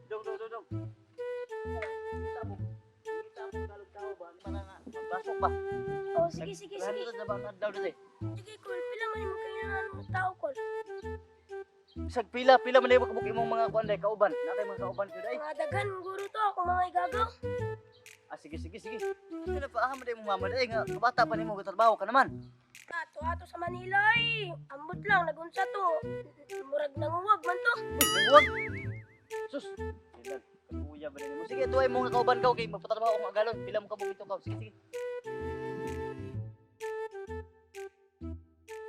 Dong, dong, dong, dong. Kita mo. Kita mo kalog tao ba? Para nga magbasok ba? Oh, sige, sige, sige. Ano ba ang adlaw dito? Sige, Kol. Pila man imong kailangan mga tao, Kol? Bisag pila, pila man kabuk imong mga kuan day kauban. Naa kay mga kauban gyud ay. Mga daghan, guro to. Ako mga igagaw. Ah, sige, sige, sige. Ano pa ah, man imong mama day nga kabata pa nimo trabaho ka naman. Ato, ato sa Manila, ay. Ambot lang, nagunsa to. Murag nanguwag man to. Uy, huwag. Sus. Sila, kakuya ba nimo? Sige, tuwa imong kauban ka okay, magpatrabaho akong agalon. Pila mo kabuk ito ka. Sige, sige.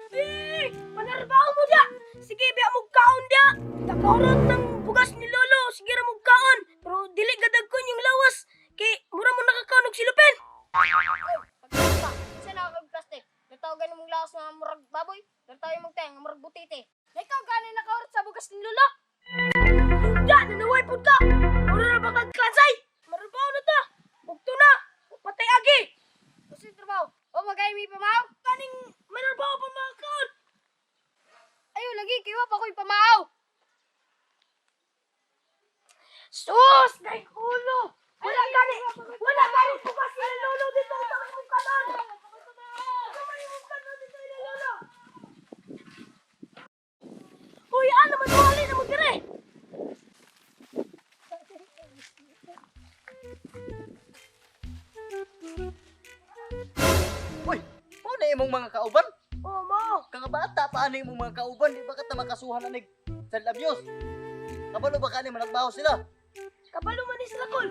Eh, panarbaho mo da! Sige, biya mo kaon da! Takahurot ng bugas ni Lolo, sige ra mo kaon. Pero dili gadagkon yung lawas. Kay mura mo nakakaon og silupin. Pagkakita, isa na ako plastic. Natawagan mong lakas nga murag baboy. Natawagan mong tenga murag butite. Na ikaw gani nakahurot sa bugas ni Lolo. Da, nanaway pud ka. Mura ra ba kag klansay? Marbaho na ta. Bugto na. Patay agi. Gusto yung trabaho. O magay may pamaw. Kaning manarbaho pa mga kaon. Ayo lagi kiwa pa ko'y pamaw. Sus, dahil ulo. Wala gani. Wala gani bugas ni Lolo dito. Bakit mo kanon? Bakit mo kanon dito ni Lolo? Uy, ano man wali na mo dire? Uy, mao na imong mga kauban? Oh, mo. Kang bata pa ano imong mga kauban, di ba ka ta makasuhan na nig child abuse? Kabalo ba ka ni managbaho sila? Kabalo man ni sila, Kol.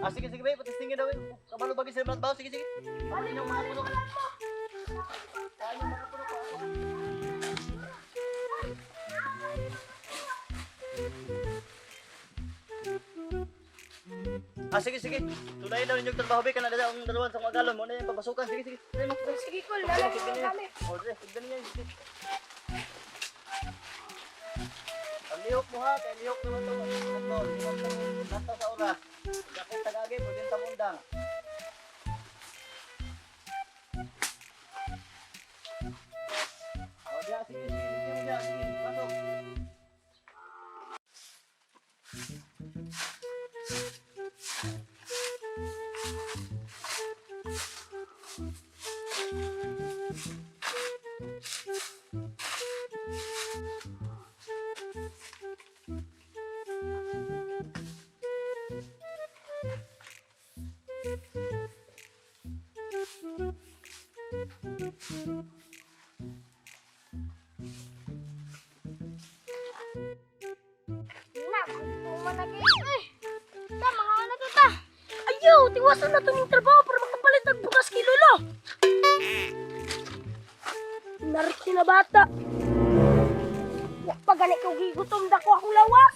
Ah, sige, sige, babe, patistingin daw. Eh. Kabalo ba sila managbaho? Sige, sige. Bali mo, bali mo, bali mo. Paano mga puno pa? Ah, sige, sige. Tunay daw ninyong trabaho, be. Kanada ang dalawan sa mga galon. Muna yung papasukan. Sige, sige. Sige, mo. Sige, Kol. Lalagay mo kami. Oh, dire. Tignan niya. Sige. Ang lihok mo ha. Kay lihok naman ito. Tatlo. Lihok naman. Nasa sa oras. Dakong tagagi. Pwede sa mundang. Oh, diya. Sige, sige. Sige, diya. Sige, pasok. Na, gusto na kayo. Eh, ta, mga ano to ta. Ayaw, tiwasan na itong trabaho para makapalit ng bugas kay Lolo. Narti na bata. Wa pa gani ko gigutom dako akong lawas.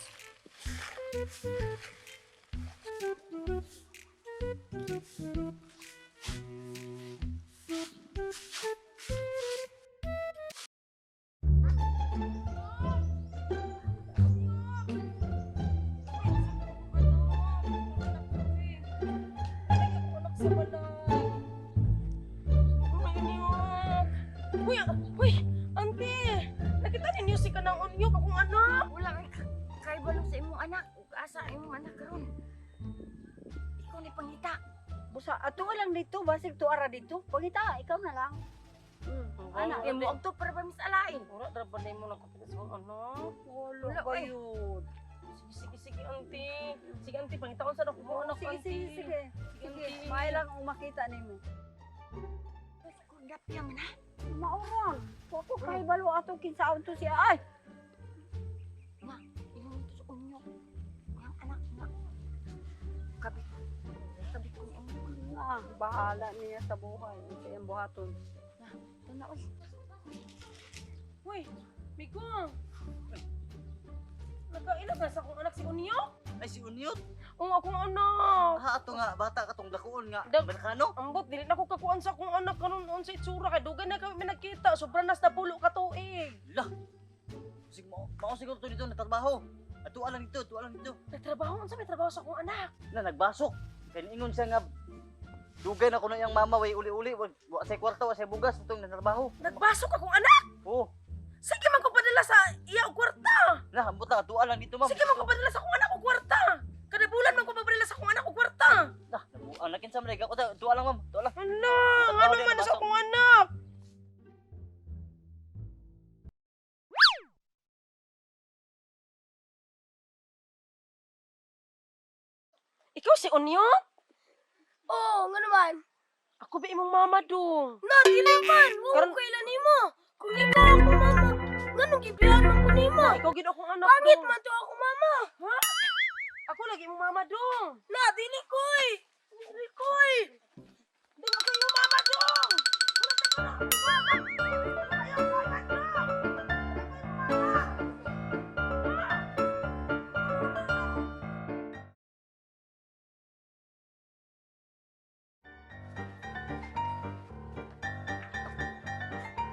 Anak sa balay. Uy, uy, uy, ante. Nakita ninyo si kanang unyok akong anak. Wala kay kaibalo sa imong anak. Ug asa imong anak karon. Ikaw ni pangita. Busa, ato lang dito, basig tuara dito. Pangita, ikaw na lang. Ana, Ay, Imo agto para pa mis alain. Wala, draba na mo nagkapit sa akong anak. Wala Wala, ay. kayo. Sige, sige, sige, ante. Sige, ante, pangitaon sa ako mong anak, Sige, ante. sige, sige. Sige, Sige, ante. may lang ang makita nimo. Kung man ha. Mauron. Wa ko kahibalo ato kinsaon to siya. Ay, Nga, ilong to sa unyok. Ang anak nga. Kabit. Kabit ko ni imong. ah, bahala niya sa buhay. Sa iyang buhaton. Ito na oy. Uy, Migo. Nagkaila ka sa akong anak si Unyok? Ay, si Unyot. Oo, akong anak. Ah, ato nga. Bata ka tong lakuon nga. Dag- Amerikano. Ambot, dili na ko kakuan sa akong anak karon noon sa itsura kay dugay na kami nagkita, sobra nas napulo ka tuig. Lah. Sig mo, mao siguro to dito nagtrabaho. Ato lang dito, ato lang dito. Nagtrabaho unsa may trabaho sa akong anak? Na nagbasok. Kay niingon siya nga dugay na kuno iyang mama way uli-uli wa wa say kwarta wa say bugas itong nagtrabaho. Nagbasok akong anak. Oh, Sige man ko padala sa iya og kwarta. lah Ambot lang, tuwa lang dito, ma'am. Sige man ko padala sa akong anak og kwarta. Kada bulan man ko papadala sa akong anak og kwarta. Nah, nabuang na kinsa man ako ta. Tuwa lang, ma'am. Tuwa lang. Hala, Trabaho ano din, man sa nabasok. akong anak? Ikaw si Onyot? Oo, nga naman. Ako ba imong mama dong? Na, dili man. Wa Karon- ko kailan nimo. Kung ikaw ako mama, nganong gibihan man ko nimo? Ikaw gid akong anak Pangit dong. man to ako mama. Ha? Ako lagi imong mama dong. Na, dili koy. Dili koy. Dong ako imong mama dong. Wala ta ko na akong mama. Ako imong mama dong. Ako imong mama.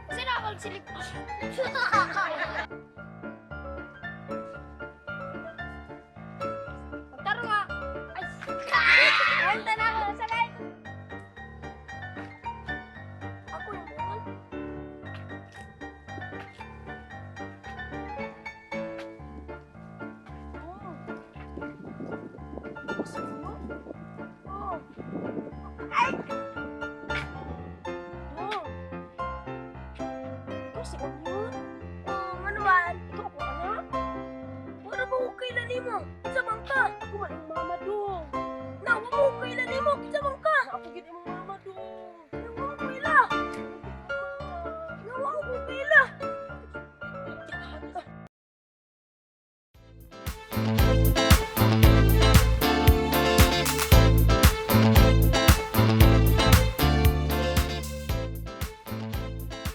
Kasi na ako silip. Pagtaro nga. Ay! Kanta na ako. Sa lahat. Ako yung buwan. Oh. Dong. Ikaw si Onyot?